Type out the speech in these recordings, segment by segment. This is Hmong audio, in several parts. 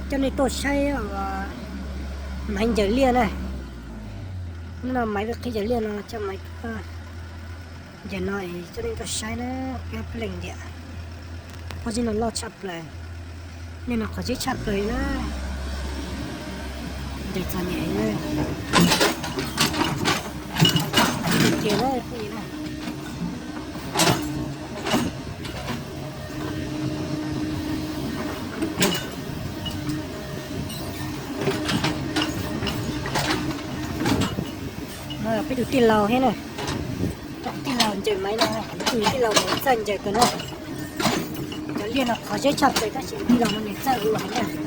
Coj nej tuaj saib Maiv ncaws liaj na. Hnub no Maiv tuaj qhib cov liaj no, coj Maiv tuaj ncaws no es coj nej tuaj saib na, peb peb leej ntiam. Pob zeb no loj tshaj plaws, liaj no qhov zeb tshaj plaws na. Ncaws txom nyem na. Ces na, phooj ywg na. No peb tus tij laug thiab na. Tij laug ncaws Maiv no, tus tij laug nws txawj ncaws kawg na. Cov liaj no qhov zeb tshaj plaws tab sis tij laug no nws txawj ua heev na.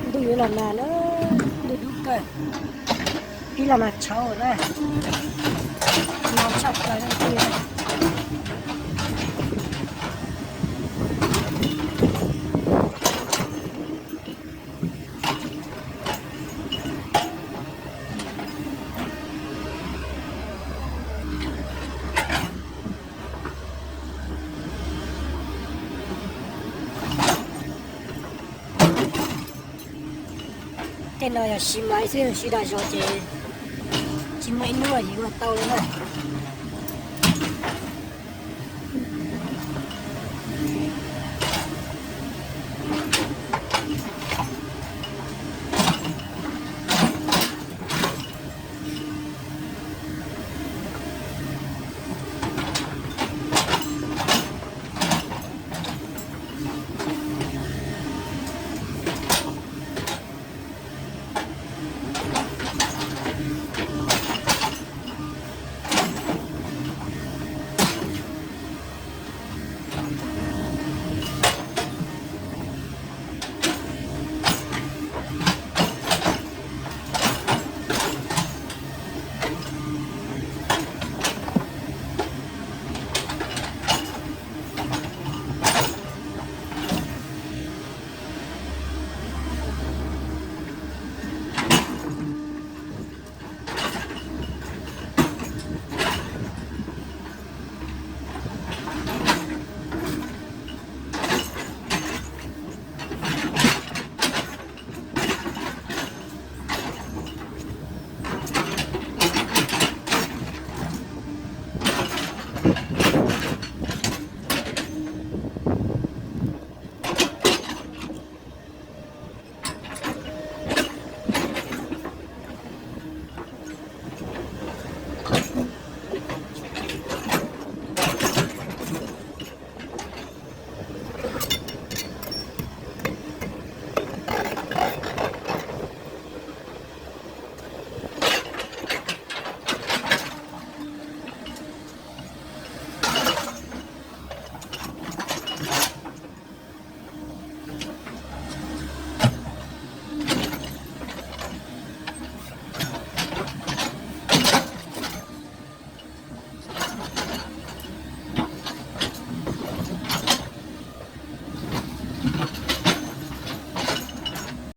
Ntuj yuav los nag na, ntuj dub kawg, pib los nag tshauv na, nag tshaj plaws na. Tej no yog siv Maiv xwb, siv dag zog ces tsis muaj ib hnub yus ua tau li na.